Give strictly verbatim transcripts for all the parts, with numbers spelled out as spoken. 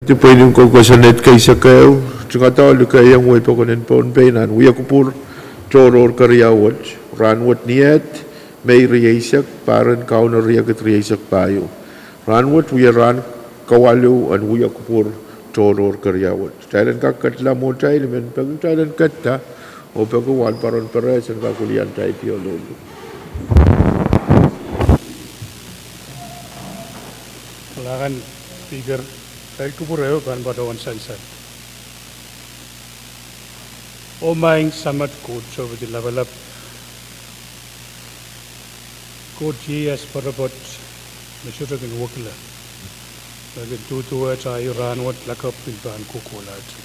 Dipweinen kou kosonned keisek ehu, tungoal likeiong wehi pokon en Pohnpei nan wia kupwur tohrohr keriau wet, rahnwet ni Eht, Mei rieisek, pahr en Kauno riekid rieisek pahieu. Rahnwet wia rahn kawalu en wia kupwur tohrohr keriau wet. Kitail en kak ketla mwohtail, I men peki kitail en ketta, oh peki Wahnpoaron Perez en kak wiliandi tiahk loale. Kalahngan, Speaker, kitail kupwure pahn patohwan sansal. Oh Maing Samat Koht Sohpeiong Lapalap, Koht ieias poatopoat, me sohte kin wekila, me kin duduwehte ahi rahnwet lakapw pil pahn kohkohlahte.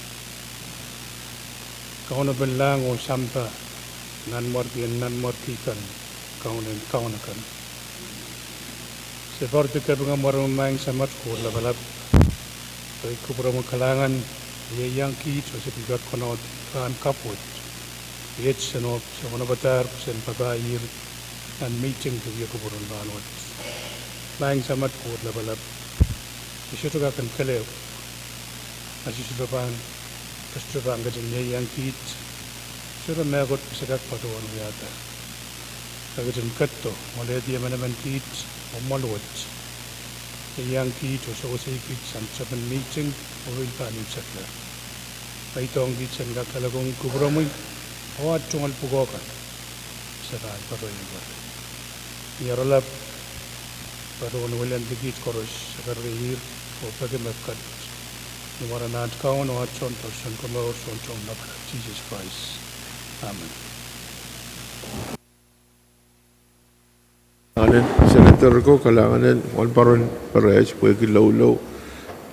Kauno Penlahng oh sampah, Nanmwarkien nanmwarki kan, Kauno en kaun akan. Se pwarada kapinga mwaren Maing Samat Koht Lapalap, pwe kupwuromwi kalahngan ieiang kiht oh se pil kak konehng rahn kapw wet, iet senohp se onopadahr pwe sen papah ihr nan mihting de wia kupwur en rahnwet. Maing Samat Koht Lapalap, I sohte kak kin kelehpw ma se sohte pahn, se sohte pahn ketin ieiang kiht, sohte mehkot me se kak patohwan wiahda. Ke ketin ketido, mwoalehdi emenemen kiht oh mwoal wet, ieiang kiht oh sewese kiht sang tepin mihting oh pil pahn imwisekla. Mweidohng kiht sen kak kalokolok kupwuromwi oh aht tungoal pwukoa kan, se pahn patohwan wia. Ni aralap, patohwan wiliandi kiht koaros, se kak reirehr oh peki mepwukat, ni mwaren aht Kaun oh aht Sounpar Sounkomour, Sountomw Lapalap Sises Krais. Amen. Kalahngan en Senator ko, kalahngan en Wahnpoaron Perez pwehki loulou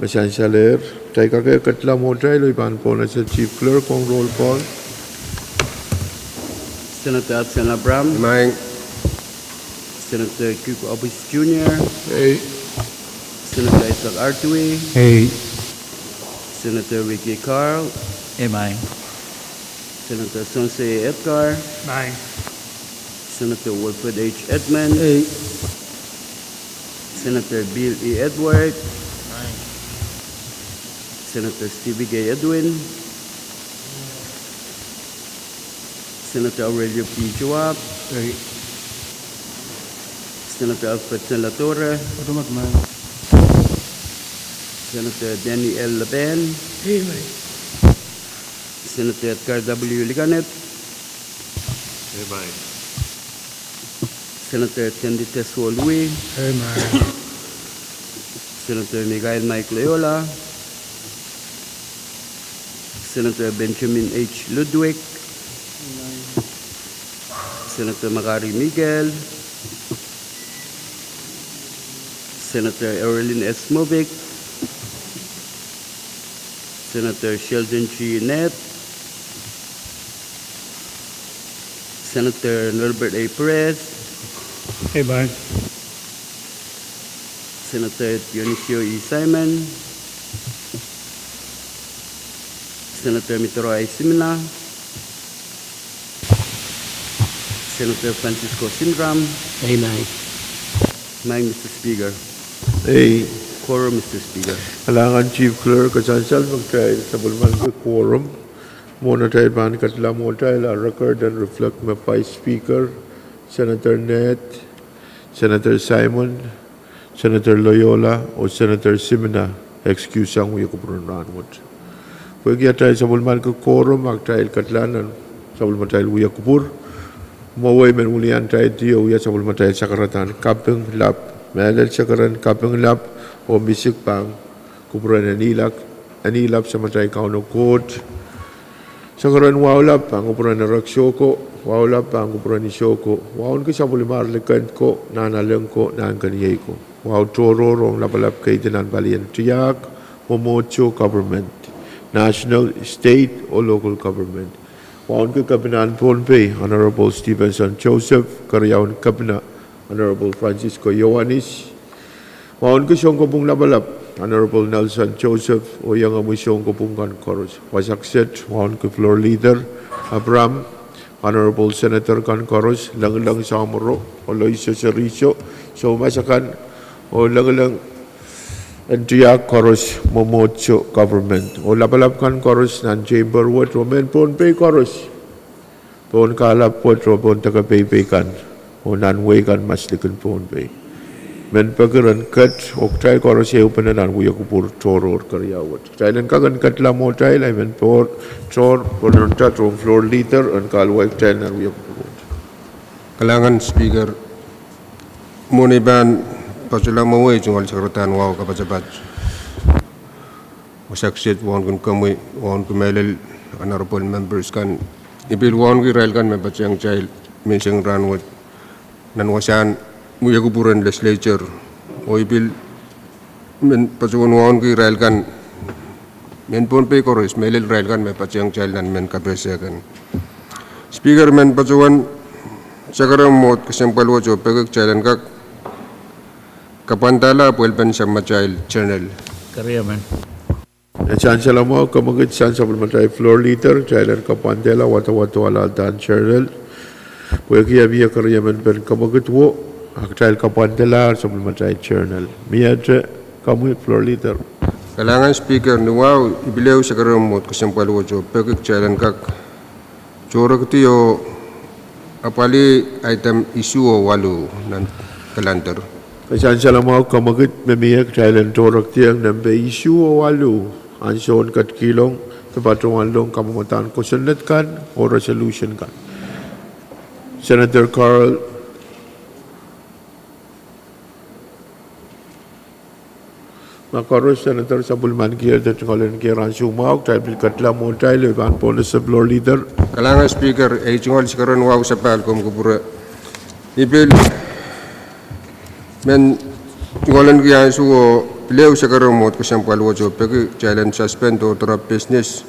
me sansalehr. Kitail kak ketla mwohtail oh I pahn pohnese Chief Clerk ong roll call. Senator Hudson Abraham. Maing. Senator Kirk Obis Junior. Ei. Senator Isaac Artui. Ei. Senator Ricky Carl. Ei, maing. Senator Chonse Edgar. Maing. Senator Wilfred H. Edmund. Ei. Senator Bill E. Edward. Maing. Senator Stevie K. Edwin. Senator Aurelio P. Joab. Ei. Senator Alfred Senlatore. Kotomat, maing. Senator Danny L. Laban. Ei, maing. Senator Edgar W. Likanep. Ei, maing. Senator Tendite Solwi. Ei, maing. Senator Michael Mike Loyola. Senator Benjamin H. Ludwig. Senator Makari Mikael. Senator Erwin S. Moffitt. Senator Sheldon G. Nett. Senator Norbert A. Perez. Ei, maing. Senator Dionisio E. Simon. Senator Mitro I. Simina. Senator Francisco Sinram. Ei, maing. Maing, Mister Speaker. Ei. Quorum, Mister Speaker. Kalahngan Chief Clerk, ke sansal me kitail sapwellimaniki quorum. Mwohn atail pahn ketla mwohtail, a record en reflect me Vice Speaker, Senator Nett, Senator Simon, Senator Loyola, oh Senator Simina excuse sang wia kupwur en rahnwet. Pwehki atail sapwellimaniki quorum, a kitail ketla nan sapwellimatail wia kupwur. Mwowei men wiliandi tiahk wia sapwellimatail sakaradahn kaping lap, mehlel sakaradahn kaping lap, oh misik pahn kupwuren Enihlap, Enihlap Samatail Kauno Koht. Sakaradahn wahu lap pahn kupwuren Ereksoko, wahu lap pahn kupwuren Isoko. Wauneki sapwellimar liken ko, nahnalek ko, nahnkeniei ko. Wahu tohrohr ong lapalap keidi nan palien tiahk, mwomwohdiso government, national, state oh local government. Wauneki Kepina en Pohnpei, Honorable Stevenson Joseph, keriaun Kepina, Honorable Francisco Ioanis. Wauneki sounkopwung lapalap, Honorable Nelson Joseph, oh iengomwi sounkopwung kan koaros. Wasa kiset, wauneki Floor Leader Abraham, Honorable Senator kan koaros, Lengileng Samworo, oh Loiso Seriso, soumas akan, oh Lengileng en tiahk koaros, mwomwohdiso, government, oh lapalap kan koaros nan chamber wet, oh mehn Pohnpei koaros, pohn kahlap wet, oh pohn deke peipei kan, oh nan wehi kan mas likin Pohnpei. Men peki ren ket, oh kitail koaros ehupene nan wia kupwur tohrohr keriau wet. Kitail en kak en ketla mwohtail, ahi men pohr, tohr, pwe ren tat rong floor leader, en kahluwa kitail nan wia kupwur wet. Kalahngan Speaker, mwohn ei pahn patohla mwowe, ei tungoal sakaradahn wahu kapatapat. Wasaht kiset wauneki komwi, wauneki mehlel honorable members kan. I pil wauneki irail kan me patehng kitail menseng rahnwet nan wasahn wia kupwur en legislature. Oh I pil men patohwan wauneki irail kan, mehn Pohnpei koaros, mehlel irail kan me patehng kitail nan mehn kapehse kan. Speaker, men patohwan sakarehmw mwohd kesempwal wet oh peki kitail en kak kapwandahla pwelpen sapwellimatail journal. Keriamen. E sansal mwahu, kemwekid sang sapwellimatail floor leader, kitail en kapwandahla wadawad oh alahldahn journal. Pwehki e mie keriemen pen kemwekid wo, a kitail kapwandahla sapwellimatail journal. Miehte, komwi floor leader. Kalahngan Speaker, ni wahu I pil ehu sakarehmw mwohd kesempwal wet oh peki kitail en kak tohrekidi oh apwalih item isuh oh waluh nan calendar. E sansal mwahu, kemwekid me mie, kitail en tohrekidiong nempe isuh oh waluh, ansoun ketikihong de patohwanlahng kamwomwadahn kosonned kan oh resolution kan. Senator Carl. Ma koaros, Senator sapwellimanikier de tungoalenkier, ansou mwahu kitail pil ketla mwohtail, e pahn pohnese floor leader. Kalahngan Speaker, ei tungoal sakaradahn wahu sapahl komw kupwure. I pil men tungoalenki ansou oh pil ehu sakarehmw mwohd kesempwal wet oh peki kitail en suspend order of business,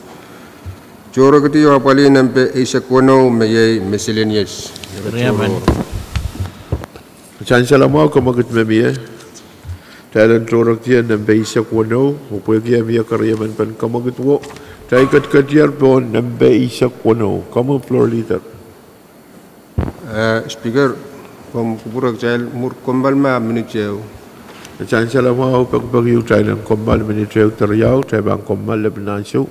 tohrekidi oh apwalih nempe eisek weneu me iei miscellaneous. Sansal mwahu, kemwekid me mie, kitail en tohrekidi nempe eisek weneu, oh pwehki e mie keriemen pen kemwekid wo, kitail ketiketier pohn nempe eisek weneu. Komwi floor leader. Speaker, komw kupwure kitail mwur kommoal ma minit ehu. Sansal mwahu, pekipeki kitail en kommoal minit ehu de riau, kitail pahn kommoal lepin ansou.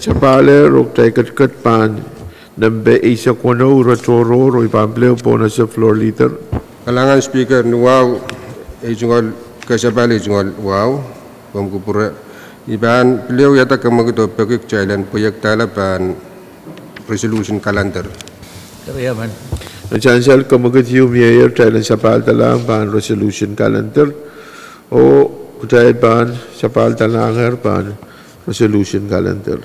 Sapahl ehr oh kitail ketiket pahn nempe eisek weneu, ire tohrohr, oh I pahn pil ehu pohnese floor leader. Kalahngan Speaker, ni wahu, ei tungoal kesapal, ei tungoal wahu, komw kupwure. I pahn pil ehu wiahda kemwekid oh peki kitail en pweiekdahla pahn resolution calendar. Sansal kemwekid ieu mie ehr kitail en sapahldahlahng pahn resolution calendar. Oh kitail pahn sapahldahlahngehr pahn resolution calendar.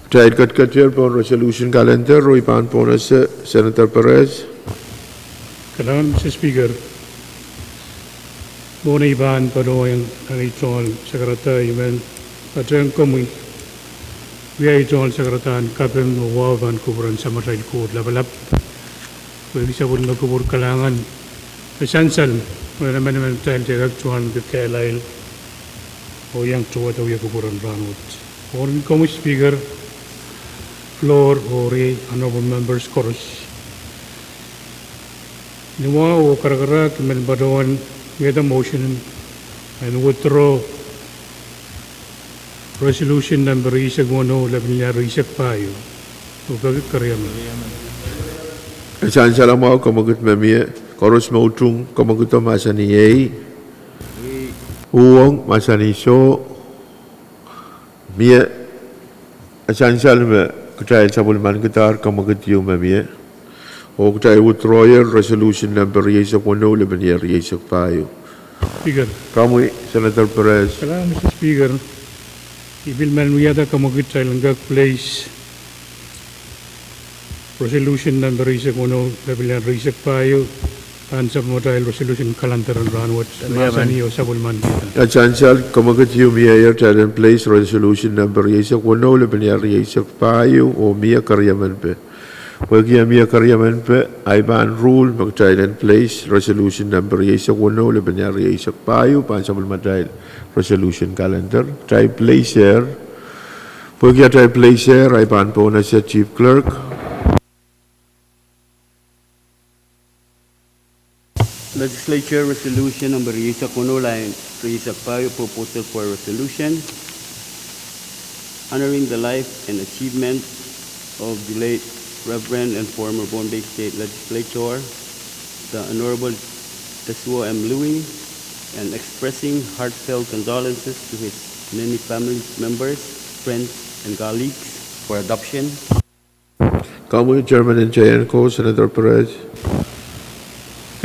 Kitail ketiketier pohn resolution calendar, oh I pahn pohnese Senator Perez. Kalahngan Mister Speaker, mwohn ei pahn patohwan nan ei tohn sakarada I men patehng komwi wia ei tohn sakarada en kaping oh wahu pahn kupwuren Samatail Koht Lapalap. Pwehki sapwellime kupwur kalahngan me sansal, me emenemen kitail kak tuan kehlail oh iang towehda wia kupwur en rahnwet. Mwohn komwi Speaker, floor oh riei honorable members koaros, ni wahu oh karakarahk I men patohwan wiahda motion en withdraw resolution number rieisek weneu, lepin lel rieisek pahieu. Oh peki keriamen. Sansal mwahu kemwekid me mie, koaros me utung kemwekido mahsanih ei. Uhwong mahsanih soh. Mie, sansal me kitail sapwellimanikihdahr kemwekid ieu me mie. Oh kitail withdrawyer resolution number rieisek weneu, lepin lel rieisek pahieu. Speaker. Komwi Senator Perez. Kalahngan Mister Speaker, I pil men wiahda kemwekid kitail en kak place resolution number rieisek weneu, lepin lel rieisek pahieu, pahn sapwellimatail resolution calendar en rahnwet, mahsanih oh sapwellimanikihda. Sansal kemwekid ieu mie ehr kitail en place resolution number rieisek weneu, lepin lel rieisek pahieu, oh mie keriemen pe. Pwehki e mie keriemen pe, I pahn rule me kitail en place resolution number rieisek weneu, lepin lel rieisek pahieu, pahn sapwellimatail resolution calendar. Kitail place ehr. Pwehki atail place ehr, I pahn pohnese Chief Clerk. Legislature Resolution number rieisek weneu, line rieisek pahieu, proposal for a resolution honoring the life and achievement of the late Reverend and former Pohnpei State Legislator, the Honorable Tesuo M. Louie, and expressing heartfelt condolences to his many family members, friends, and colleagues for adoption. Komwi Chairman en J N Co, Senator Perez.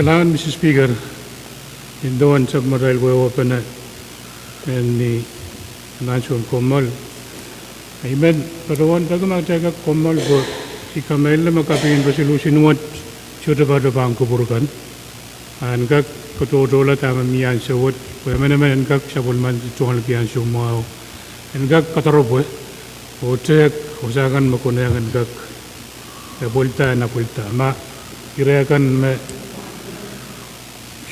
Kalahngan Mister Speaker, I nda uwen sapwellimatail wehwehpene en ni nan ansou en kommoal. I men patohwan peki ma kitail kak kommoal pwe I kamehlele me kapin resolution wet sohte pahn kupwur kan. En kak katohtohla dahme mie ansou wet, pwe emenemen en kak sapwellimaniki tohnliki ansou mwahu. En kak kadaropwe, oh tehk, oh sakan me konehng en kak epwelda, en epwelda. Ma ire kan me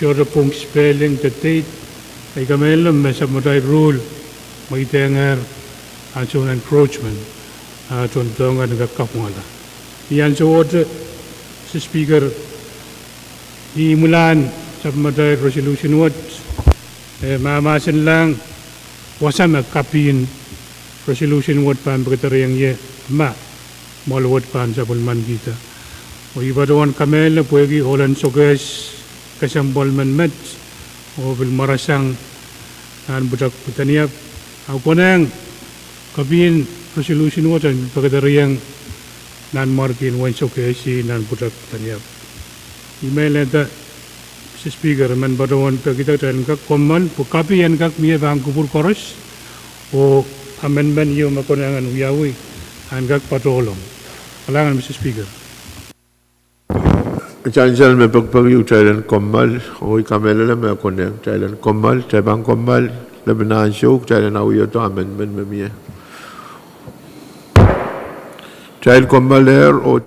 sohte pwung spelling de date, I kamehlele me sapwellimatail rule mweidehngehr ansoun encroachment, a tohndohng en kak kapwungala. Ni ansou wet, Mister Speaker, I imwilahn sapwellimatail resolution wet, e mahmahsenlahng wasa me kapin resolution wet pahn pekedereieng ie, ma mwoahl wet pahn sapwellimanikihda. Oh I patohwan kamehlele pwehki ohl en sokehs kesempwal men met, oh pil mwarasang nan pwutak Pwutaniap, a konehng kapin resolution wet en pekedereieng nan mwarkien wehin sokehs nan pwutak Pwutaniap. I mehlelda Mister Speaker, I men patohwan pekihda kitail en kak kommoal, pwe kapi en kak mie pahn kupwur koaros, oh amendment ieu me konehng en wiawi, en kak patohlong. Kalahngan Mister Speaker. Sansal me pekipeki kitail en kommoal, oh I kamehlele me konehng kitail en kommoal, kitail pahn kommoal, lepin ansou kitail en awihdo amendment me mie. Kitail kommoal ehr oh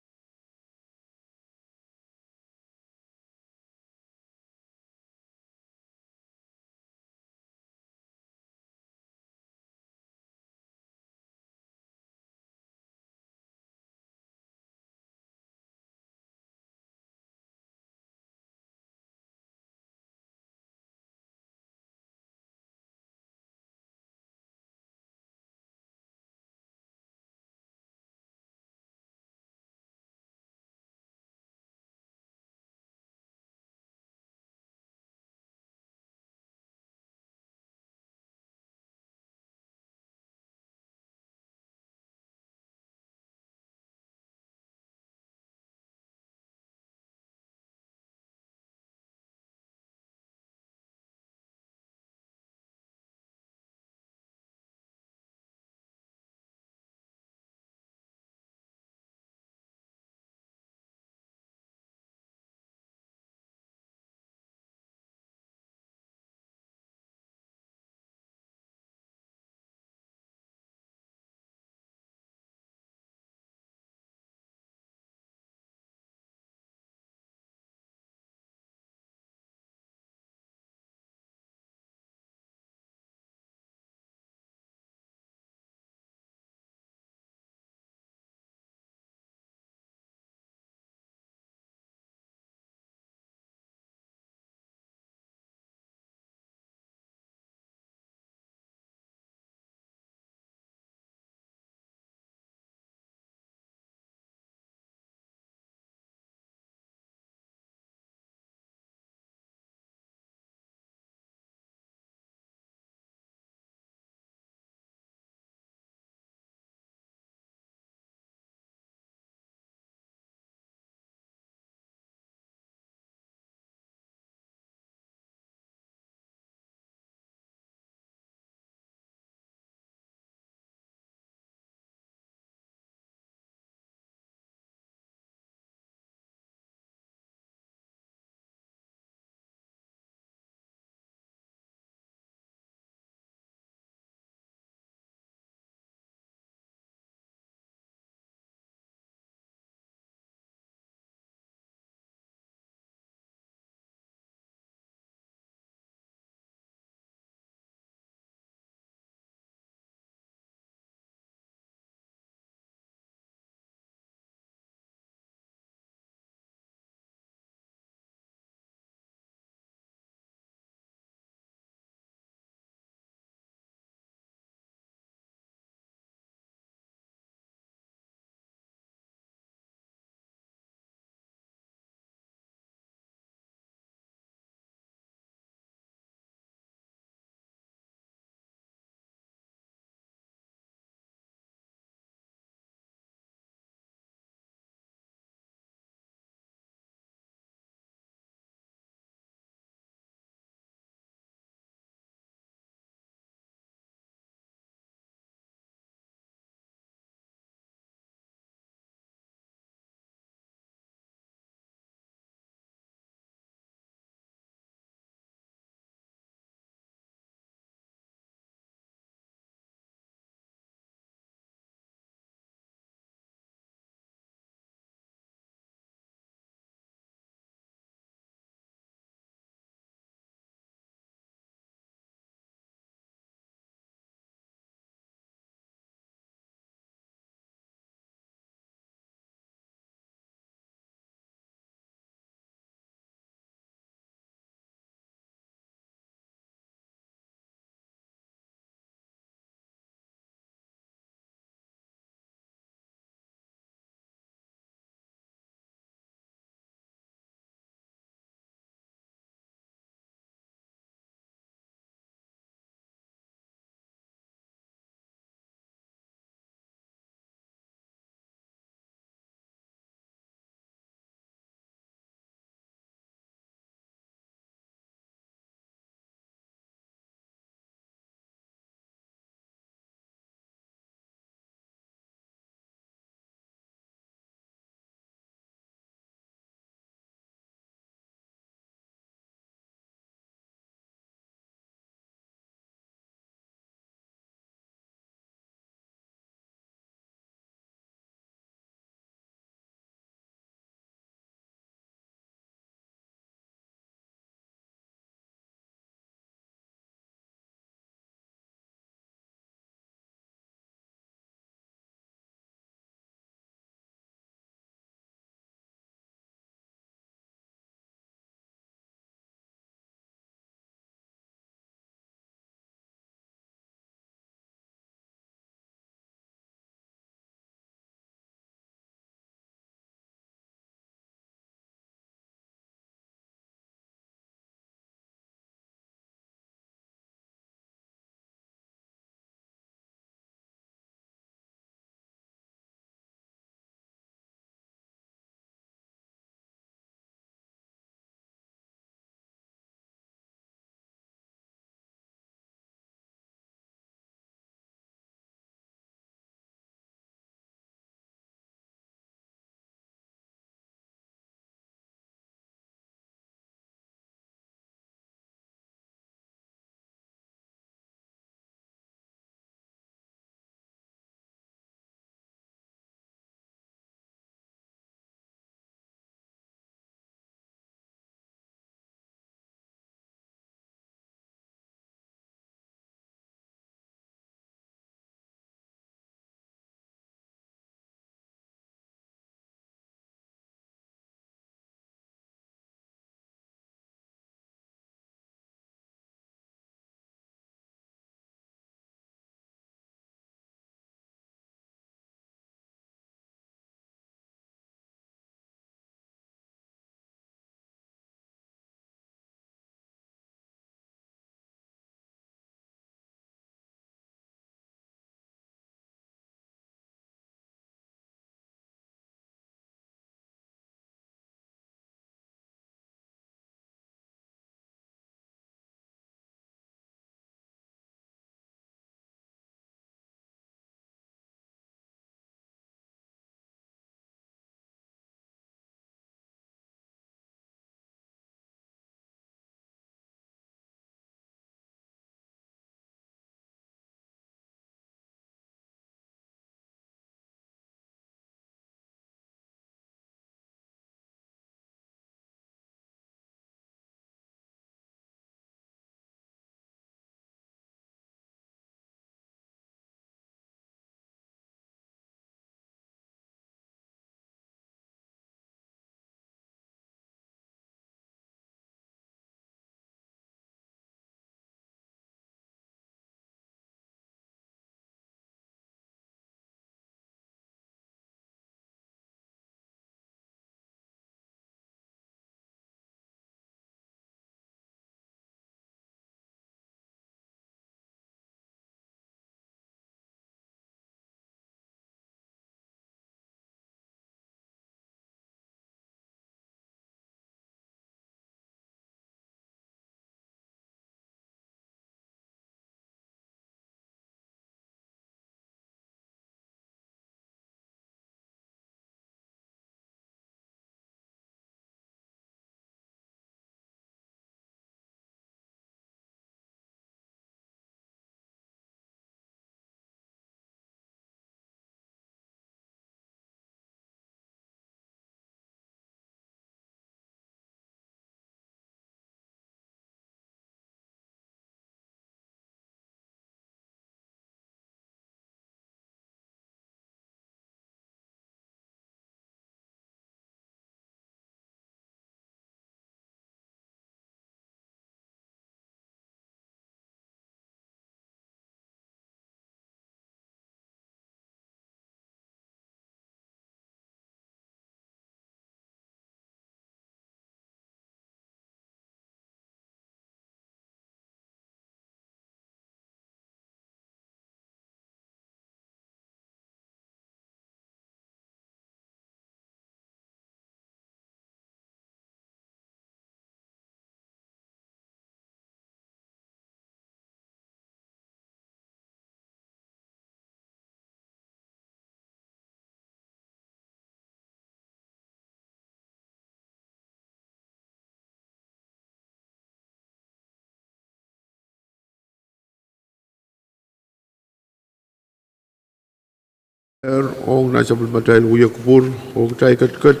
Er ong nan sapwellimatail wia kupwur, oh kitail ketiket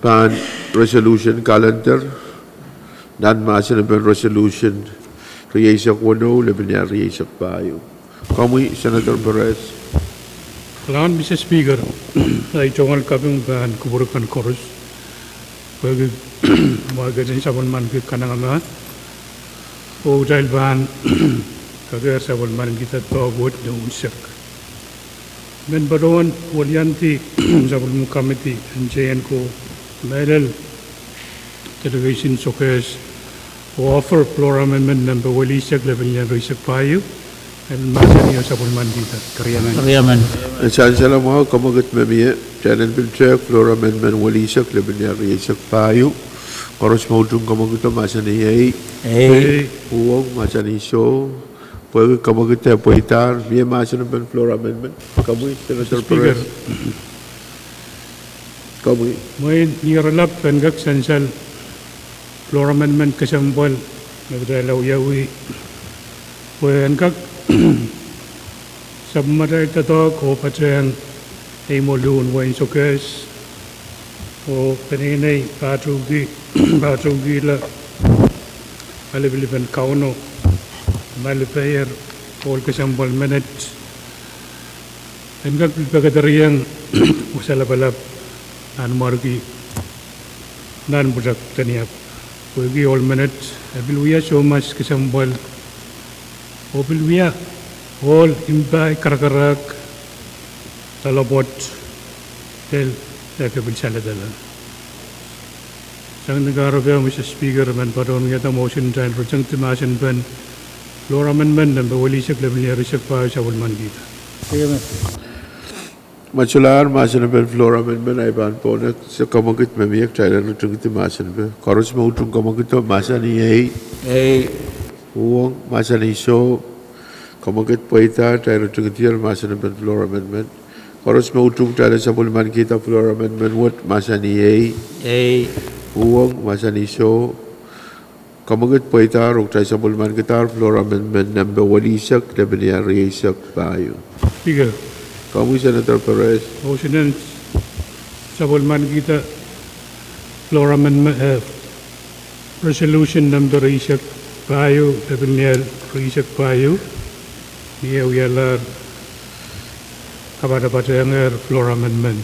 pahn resolution calendar, nan mahsen en pahn resolution rieisek weneu, lepin iar rieisek pahieu. Komwi, Senator Perez. Kalahngan, Mister Speaker, ei tungoal kaping pahn kupwur kan koaros. Pwehki mwahu ketin sapwellimanki kanengamah, oh kitail pahn kakehr sapwellimankihda doadoahk wet ni unsek. Men patohwan weliandi sapwellime committee en teien ko, mehlel television sokehs, oh offer floor amendment nempe welisek lepin iar rieisek pahieu, en mahsanih oh sapwellimankihda. Kariamen. Kariamen. E sansal mwahu, kamwakid me mie, kitail en pil tehk floor amendment welisek lepin iar rieisek pahieu. Koaros me utung kamwakido mahsanih ei. Ei. Uhwong mahsanih soh. Pwehki kamwakid e pweidahr, mie mahsen en pahn floor amendment. Komwi, Senator Perez. Komwi. Mwein ni oaralap en kak sansal floor amendment kesempwal me kitail wiawi, pwe en kak sapwellimatail doadoahk oh patehng eimwolun wehin sokehs, oh peneinei pahtou, pahtoukihla alipilipen Kauno, malipeier, ohl kesempwal menet, en kak pil pekedereiong wasa lapalap nanmwarki nan pwutak Teniap. Pwehki ohl menet e pil wia somas kesempwal, oh pil wia ohl impai karakarahk, loalopwoat, lel, e kak pil saledala. Sang ni kahrepe, Mister Speaker, men patohwan wiahda motion kitail ritengdi mahsen en pahn floor amendment nempe welisek lepin iar rieisek pahieu, sapwellimankihda. Ma solahr mahsen en pahn floor amendment, ahi pahn pohnese. Kamwakid me mie, kitail en ritengdi mahsen en pahn. Koaros me utung kamwakido mahsanih ei. Ei. Uhwong mahsanih soh. Kamwakid pweidahr, kitail ritengdier mahsen en pahn floor amendment. Koaros me utung kitail en sapwellimankihda floor amendment wet mahsanih ei. Ei. Uhwong mahsanih soh. Kamwakid pweidahr oh kitail sapwellimankidahr floor amendment nempe welisek lepin iar rieisek pahieu. Speaker. Komwi, Senator Perez. Motion en sapwellimankihda floor amendment, eh, resolution nempe rieisek pahieu lepin iar rieisek pahieu, ni e wialahr kapatapatehnger floor amendment.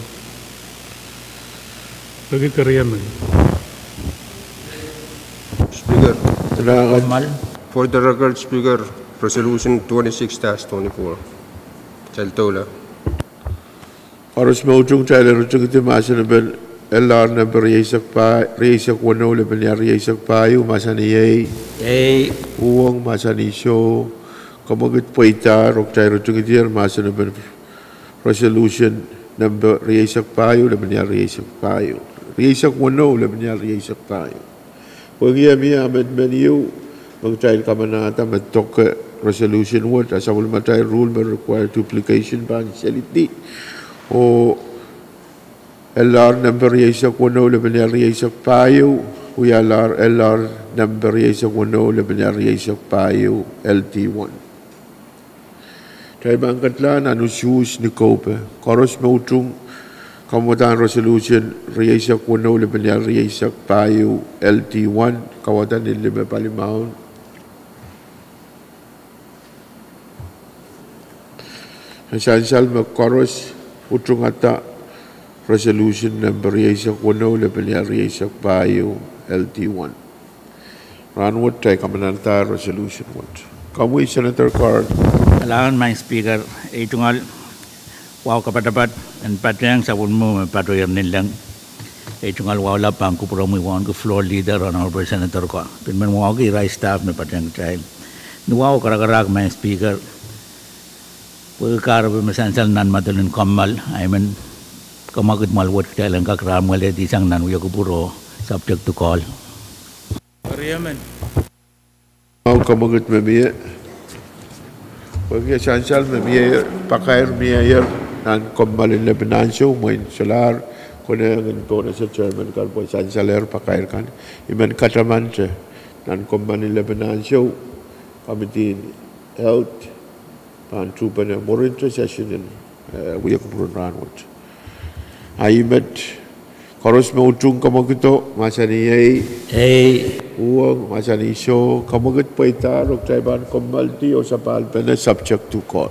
Peki keriamen. Speaker. For the record, Speaker, resolution twenty-six dash twenty-four. Kitail doula. Koaros me utung kitail en ritengdi mahsen en pahn LR nempe rieisek pa-, rieisek weneu lepin iar rieisek pahieu mahsanih ei. Ei. Uhwong mahsanih soh. Kamwakid pweidahr oh kitail ritengdier mahsen en pahn resolution nempe rieisek pahieu lepin iar rieisek pahieu. Rieisek weneu lepin iar rieisek pahieu. Pwehki e mie amendment ieu me kitail kamanahda me doke resolution wet, a sapwellimatail rule me require duplication pahn selidi. Oh LR nempe rieisek weneu lepin iar rieisek pahieu wialahr LR nempe rieisek weneu lepin iar rieisek pahieu, LD one. Kitail pahn ketlahng nan usuhs ni koupe. Koaros me utung kamwadahn resolution rieisek weneu lepin iar rieisek pahieu, LD one, kawada ni lime palimaun. E sansal me koaros utungada resolution nempe rieisek weneu lepin iar rieisek pahieu, LD one. Rahn wet kitail kamanahda resolution wet. Komwi, Senator Carl. Kalahngan, Madam Speaker, ei tungoal wahu kapatapat en patehng sapwellime me patohier ninleng. Ei tungoal wahu lap pahn kupwuromwi wauneki floor leader, Honorable Senator Carl, pil men wauneki irail staff me patehng kitail. Ni wahu karakarahk, Madam Speaker, pwehki kahrepe me sansal nan medilin kommoal, I men kamwakid mwoal wet kitail en kak rahn mwalehdi sang nan wia kupwur oh subject to call. Kariamen. Mwahu kamwakid me mie. Pwehki sansal me mie, pakair mieier nan kommoal en lepin ansou, mwein solahr konehng en pohnese chairman kan pwe sansalehr pakair kan. I men katamante nan kommoal en lepin ansou, Committee on Health pahn tuhpene mwurinte session en eh, wia kupwuren rahnwet. A ih met, koaros me utung kemwekido, mahsanih ei. Ei. Uhwong, mahsanih soh. Kemwekid pweida, oh kitail pahn kommoaldi oh sapahlpene, subject to God.